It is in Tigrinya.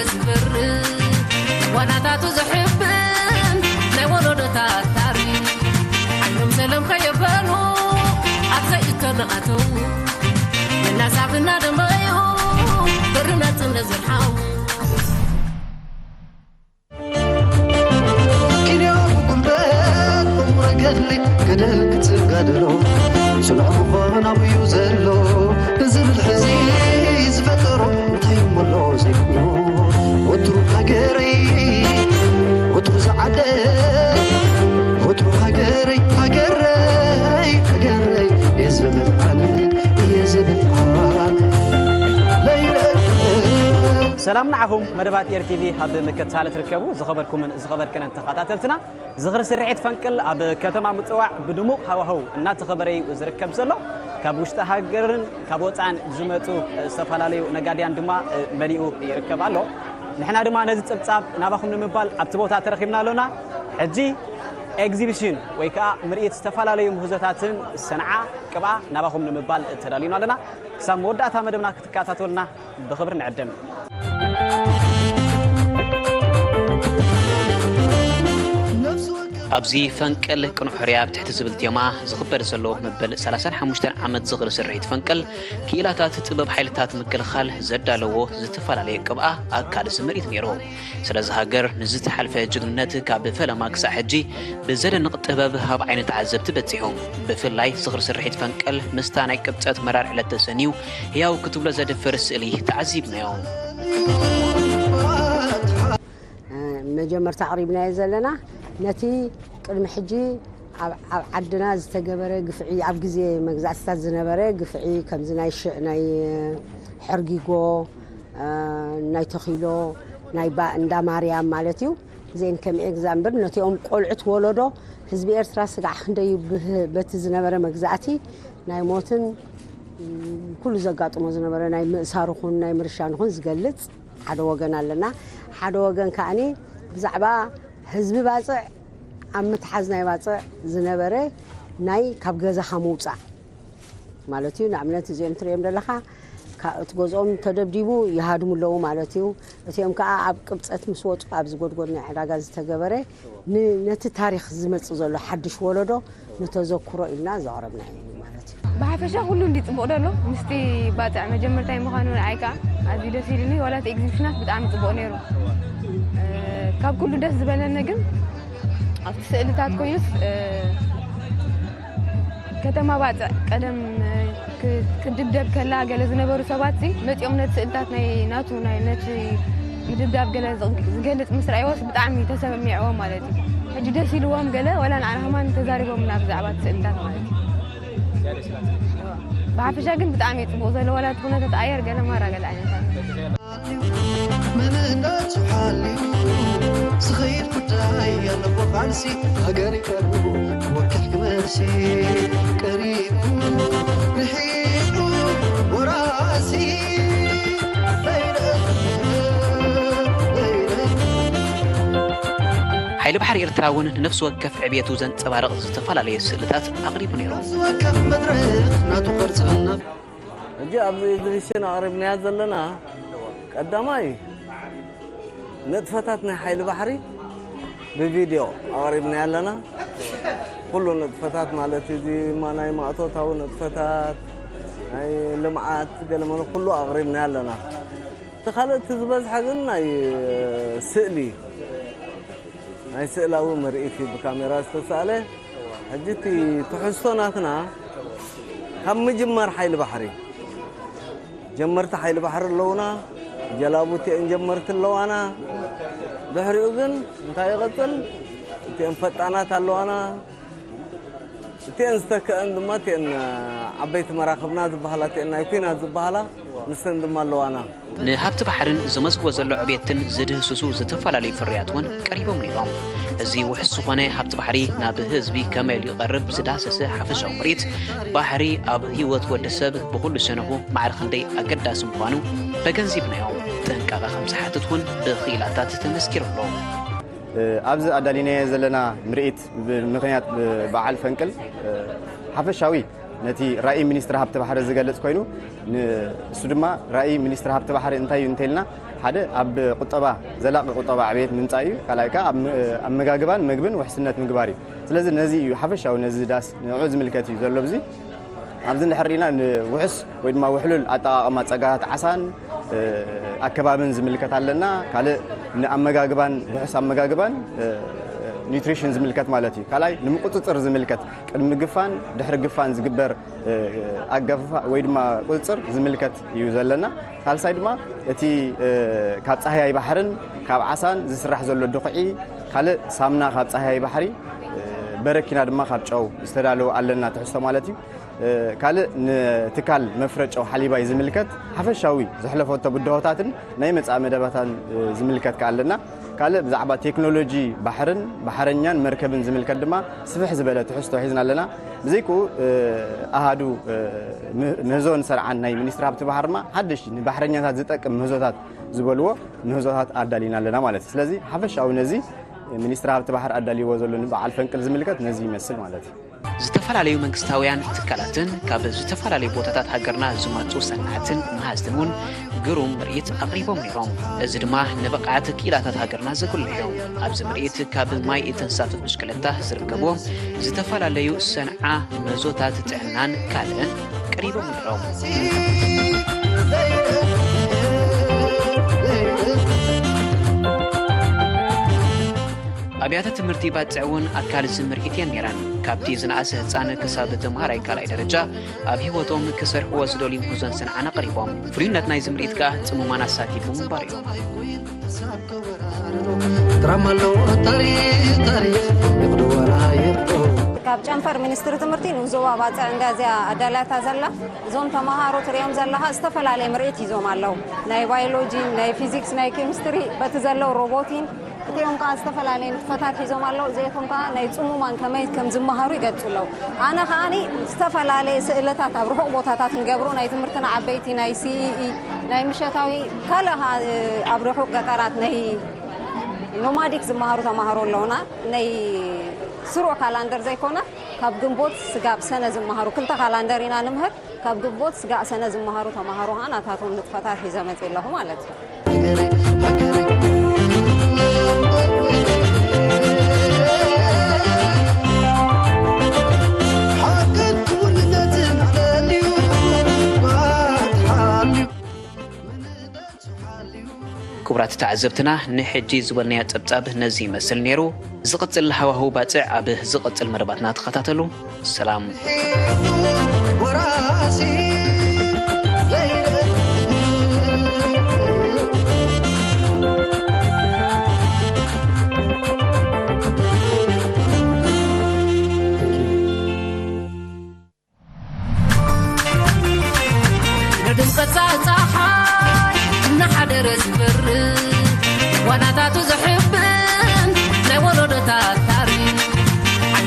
ዝብር ዋናታቱ ዘሕብን ናይ ወለዶታት ታሪኽ፣ ዓይኖም ሰለም ከየበሉ ኣብ ዘይእተናኣተው፣ እናሳብ እናደመዩ ብሪ ናጽነት ዘርሓው። ኪንዮ ብጉልበት ቁምረ ገድሊ ገደል ክትጋደሎ፣ ጽኑዕ ምዃን ኣብዩ ዘሎ ብዝብል ሕዚ ዝፈጠሮ እንታይ እሞ ኣሎ ዘይብሎ። ወትሩ ሃገረይ፣ ወትሩ ዝዓደ፣ ወትሩ ሃገረይ፣ ሃገረይ፣ ሃገረይ እየ ዝብል ኣነ፣ እየ ዝብል ኣነ። ለይለ ሰላም ንዓኹም መደባት ኤር ቲቪ ኣብ ምክትታል ትርከቡ ዝኸበርኩምን ዝኸበርክንን ተኸታተልትና። ዝኽሪ ስርሒት ፈንቅል ኣብ ከተማ ምጽዋዕ ብድሙቕ ሃዋህው እናተኸበረ እዩ ዝርከብ ዘሎ። ካብ ውሽጢ ሃገርን ካብ ወጻእን ዝመጹ ዝተፈላለዩ ነጋድያን ድማ መሊኡ ይርከብ ኣሎ። ንሕና ድማ ነዚ ጸብጻብ ናባኹም ንምባል ኣብቲ ቦታ ተረኺብና ኣሎና። ሕጂ ኤግዚቢሽን ወይ ከዓ ምርኢት ዝተፈላለዩ ምህዞታትን ሰንዓ ቅብኣ ናባኹም ንምባል ተዳሊና ኣለና። ክሳብ መወዳእታ መደብና ክትከታተሉና ብኽብሪ ንዕድም። ኣብዚ ፈንቅል ቅኑዕ ሕርያ ኣብ ትሕቲ ዝብል ቴማ ዝኽበር ዘሎ መበል ሰላሳን ሓሙሽተን ዓመት ዝኽሪ ስርሒት ፈንቅል ክኢላታት ጥበብ ሓይልታት ምክልኻል ዘዳለዎ ዝተፈላለየ ቅብኣ ኣካል እዚ ምርኢት ነይሩ። ስለዚ ሃገር ንዝተሓልፈ ጅግንነት ካብ ፈለማ ክሳዕ ሕጂ ብዘደንቕ ጥበብ ኣብ ዓይኒ ተዓዘብቲ በጺሑ። ብፍላይ ዝኽሪ ስርሒት ፈንቅል ምስታ ናይ ቅብጸት መራር ዕለት ተሰንዩ ህያው ክትብሎ ዘድፍር ስእሊ ተዓዚብናዮ። መጀመርታ ኣቕሪብናዮ ዘለና ነቲ ቅድሚ ሕጂ ኣብ ዓድና ዝተገበረ ግፍዒ፣ ኣብ ግዜ መግዛእትታት ዝነበረ ግፍዒ፣ ከምዚ ናይ ሽዕ ናይ ሕርጊጎ፣ ናይ ተኺሎ፣ ናይ እንዳ ማርያም ማለት እዩ። እዚአን ከም ኤግዛምብል ነቲኦም ቆልዑት ወለዶ ህዝቢ ኤርትራ ስጋዕ ክንደይ በቲ ዝነበረ መግዛእቲ ናይ ሞትን ኩሉ ዘጋጥሞ ዝነበረ ናይ ምእሳር ኹን ናይ ምርሻን ኹን ዝገልጽ ሓደ ወገን ኣለና። ሓደ ወገን ከኣኒ ብዛዕባ ህዝቢ ባጽዕ ኣብ ምትሓዝ ናይ ባጽዕ ዝነበረ ናይ ካብ ገዛኻ ምውጻእ ማለት እዩ። ንኣብነት እዚኦም ትሪኦም ዘለኻ እቲ ገዝኦም ተደብዲቡ ይሃድሙ ኣለዉ ማለት እዩ። እቲኦም ከዓ ኣብ ቅብፀት ምስ ወፁ ኣብዚ ጎድጎድ ናይ ዕዳጋ ዝተገበረ ነቲ ታሪክ ዝመፅእ ዘሎ ሓድሽ ወለዶ ንተዘክሮ ኢልና ዘቕረብና እዩ ማለት እዩ። ብሓፈሻ ኩሉ እንዲ ፅቡቕ ደሎ ምስቲ ባፅዕ መጀመርታይ ምዃኑ ንዓይ ከዓ ኣዝዩ ደስ ኢሉኒ። ዋላ እቲ ኤግዚቢሽናት ብጣዕሚ ፅቡቕ ነይሩ። ካብ ኩሉ ደስ ዝበለኒ ግን ኣብቲ ስእልታት ኮይኑስ ከተማ ባጽዕ ቀደም ክትድብደብ ከላ ገለ ዝነበሩ ሰባት ሲ መጺኦም ነቲ ስእልታት ናይ ናቱ ናይ ነቲ ምድብዳብ ገለ ዝገልጽ ምስ ረኣይዎስ ብጣዕሚ ተሰሚዕዎም ማለት እዩ። ሕጂ ደስ ኢልዎም ገለ ወላ ንዓና ከማን ተዛሪቦምና ብዛዕባ እቲ ስእልታት ማለት እዩ። ብሓፈሻ ግን ብጣዕሚ እዩ ጽቡቕ ዘሎ ወላ እቲ ኩነታት ኣየር ገለ ማራ ገለ ዓይነት ኣሎ። መንነቱ ሓልዩ ዝኸይድ ጉዳይ ኣለዎ ቃልሲ ሃገር ይቀርቡ ክወክሕ ክመልሲ ቀሪቡ ርሒቑ ወራሲ ሓይሊ ባሕሪ ኤርትራ እውን ንነፍሲ ወከፍ ዕብየቱ ዘንጸባርቕ ዝተፈላለየ ስእልታት ኣቕሪቡ ነይሩ። ዝወከፍ መድረኽ ናቱ ቅርጺ ናብ ሕጂ ኣብዚ ኤግዚቢሽን ኣቕሪብናያ ዘለና ቀዳማይ ንጥፈታት ናይ ሓይሊ ባሕሪ ብቪድዮ ኣቕሪብናያ ኣለና። ኩሉ ንጥፈታት ማለት እዚ ማ ናይ ማእቶታዊ ንጥፈታት ናይ ልምዓት ገለመለ ኩሉ ኣቕሪብናያ ኣለና። እቲ ካልእ እቲ ዝበዝሐ ግን ናይ ስእሊ ናይ ስእላዊ ምርኢት እዩ ብካሜራ ዝተሳእለ። ሕጂ እቲ ትሕዝቶ ናትና ካብ ምጅማር ሓይሊ ባሕሪ ጀመርቲ ሓይሊ ባሕሪ ኣለውና፣ ጀላቡ እቲአን ጀመርቲ ኣለዋና። ድሕሪኡ ግን እንታይ ይቐፅል? እቲአን ፈጣናት ኣለዋና። እቲአን ዝተከአን ድማ እቲአን ዓበይቲ መራክብና ዝበሃላ እቲአን ናይ ኩናት ዝበሃላ ንሰን ድማ ኣለዋና። ንሃብቲ ባሕርን ዘመዝግቦ ዘሎ ዕብየትን ዝድህስሱ ዝተፈላለዩ ፍርያት እውን ቀሪቦም ነይሮም። እዚ ውሕስ ዝኾነ ሃብቲ ባሕሪ ናብ ህዝቢ ከመይ ኢሉ ይቐርብ ዝዳሰሰ ሓፈሻዊ ምርኢት ባሕሪ ኣብ ህይወት ወዲ ሰብ ብኹሉ ሸነኹ ማዕረ ክንደይ ኣገዳሲ ምዃኑ ተገንዚብናዮ። ጥንቃቐ ከም ዝሓትት እውን ብኽኢላታት ተመስኪሩ ኣሎ። ኣብዚ ኣዳሊናዮ ዘለና ምርኢት ብምኽንያት በዓል ፈንቅል ሓፈሻዊ ነቲ ራእይ ሚኒስትሪ ሃብቲ ባሕሪ ዝገልጽ ኮይኑ፣ ንእሱ ድማ ራእይ ሚኒስትሪ ሃብቲ ባሕሪ እንታይ እዩ እንተልና፣ ሓደ ኣብ ቁጠባ፣ ዘላቂ ቁጠባ ዕብየት ምምጻእ እዩ። ካልኣይ ከኣ ኣብ ም-፣ ኣመጋግባን መግብን ውሕስነት ምግባር እዩ። ስለዚ ነዚ እዩ ሓፈሻዊ፣ ነዚ ዳስ ንዕኡ ዝምልከት እዩ ዘሎ። ብዚ ኣብዚ እንድሕር ርኢና ንውሑስ ወይ ድማ ውሕሉል ኣጠቓቕማ ጸጋታት ዓሳን፣ እ፣ ኣከባብን ዝምልከት ኣለና። ካልእ ንኣመጋግባን ውሑስ ኣመጋግባን፣ እ፣ ኒውትሪሽን ዝምልከት ማለት እዩ። ካልኣይ ንምቁጽጽር ዝምልከት፣ ቅድሚ ግፋን ድሕሪ ግፋን ዝግበር፣ እ፣ ኣገፋፋ ወይ ድማ ቁጽጽር ዝምልከት እዩ ዘለና። ሳልሳይ ድማ እቲ፣ እ፣ ካብ ጻህያይ ባሕርን ካብ ዓሳን ዝስራሕ ዘሎ ድኹዒ፣ ካልእ ሳምና ካብ ጻህያይ ባሕሪ፣ እ፣ በረኪና ድማ ካብ ጨው ዝተዳለወ ኣለና ትሕዝቶ ማለት እዩ። እ፣ ካልእ ንትካል መፍረ ጨው ሓሊባይ ዝምልከት ሓፈሻዊ ዘሕለፈቶ ብድሆታትን ናይ መጻኢ መደባታን፣ እ፣ ዝምልከት ከኣ ኣለና። ካልእ ብዛዕባ ቴክኖሎጂ ባሕርን ባሕረኛን መርከብን ዝምልከት ድማ ስፍሕ ዝበለ ትሕዝቶ ሒዝና ኣለና። ብዘይክኡ፣ እ፣ ኣሃዱ፣ እ፣ ም-፣ ምህዞን ሰርዓን ናይ ሚኒስትሪ ሃብቲ ባሕሪ ድማ ሓደሽቲ ንባሕረኛታት ዝጠቅም ምህዞታት ዝበልዎ ምህዞታት ኣዳሊና ኣለና ማለት እዩ። ስለዚ ሓፈሻዊ ነዚ ሚኒስትሪ ሃብቲ ባሕሪ ኣዳልይዎ ዘሎ ንበዓል ፈንቅል ዝምልከት ነዚ ይመስል ማለት እዩ። ዝተፈላለዩ መንግስታውያን ትካላትን ካብ ዝተፈላለዩ ቦታታት ሃገርና ዝመጹ ሰናዕትን መሃዝትን እውን ግሩም ምርኢት ኣቕሪቦም ነይሮም። እዚ ድማ ንብቕዓት ክኢላታት ሃገርና ዘጉልሕ እዩ። ኣብዚ ምርኢት ካብ ማይ ተንሳፍፍ ብሽክለታ ዝርከብዎ ዝተፈላለዩ ሰንዓ መዞታት ጥዕናን ካልእን ቀሪቦም ነይሮም። ኣብያተ ትምህርቲ ባጽዕ እውን ኣካል እዚ ምርኢት እየን ነይረን። ካብቲ ዝነኣሰ ህጻን ክሳብ ተምሃራይ ካልኣይ ደረጃ ኣብ ህይወቶም ክሰርሕዎ ዝደልዩ ምህዞን ሰንዓን ኣቕሪቦም። ፍሉይነት ናይዚ ምርኢት ከኣ ጽሙማን ኣሳቲፉ ምንባር እዩ። ድራማ ኣለዎ ታሪኽ፣ ታሪኽ ይቕድወና ይርቆ። ካብ ጨንፈር ሚኒስትሪ ትምህርቲ ንዞባ ባጽዕ እንዳ እዚኣ ኣዳላታ ዘላ፣ እዞም ተምሃሮ ትሪኦም ዘለኻ ዝተፈላለየ ምርኢት ሒዞም ኣለዉ። ናይ ባዮሎጂ፣ ናይ ፊዚክስ፣ ናይ ኬሚስትሪ፣ በቲ ዘለዉ ሮቦቲን፣ እቲኦም ከኣ ዝተፈላለየ ንጥፈታት ሒዞም ኣለዉ። እዚኣቶም ከኣ ናይ ጽሙማን ከመይ ከም ዝመሃሩ ይገልጹ ኣለዉ። ኣነ ከኣኒ ዝተፈላለየ ስእልታት ኣብ ርሑቕ ቦታታት ንገብሮ፣ ናይ ትምህርትና ዓበይቲ፣ ናይ ሲኢኢ፣ ናይ ምሸታዊ፣ ካልእ ከኣ ኣብ ርሑቕ ገጠራት ናይ ኖማዲክ ዝመሃሩ ተምሃሮ ኣለዉና። ናይ ስሩዕ ካላንደር ዘይኮነ፣ ካብ ግንቦት ስጋብ ሰነ ዝመሃሩ ክልተ ካላንደር ኢና ንምህር። ካብ ግንቦት ስጋዕ ሰነ ዝመሃሩ ተምሃሮ ከኣ ናታቶም ንጥፈታት ሒዘ መጽእ ኣለኹ ማለት እዩ። ክቡራት ተዓዘብትና፣ ንሕጂ ዝበልናዮ ጸብጻብ ነዚ ይመስል ነይሩ። ዝቕጽል ሃዋህው ባጽዕ ኣብ ዝቕጽል መደባትና ተኸታተሉ። ሰላም። ንድምቀት ጸሓይ እናሓደረ ዝበርህ ዋናታቱ ዘሕ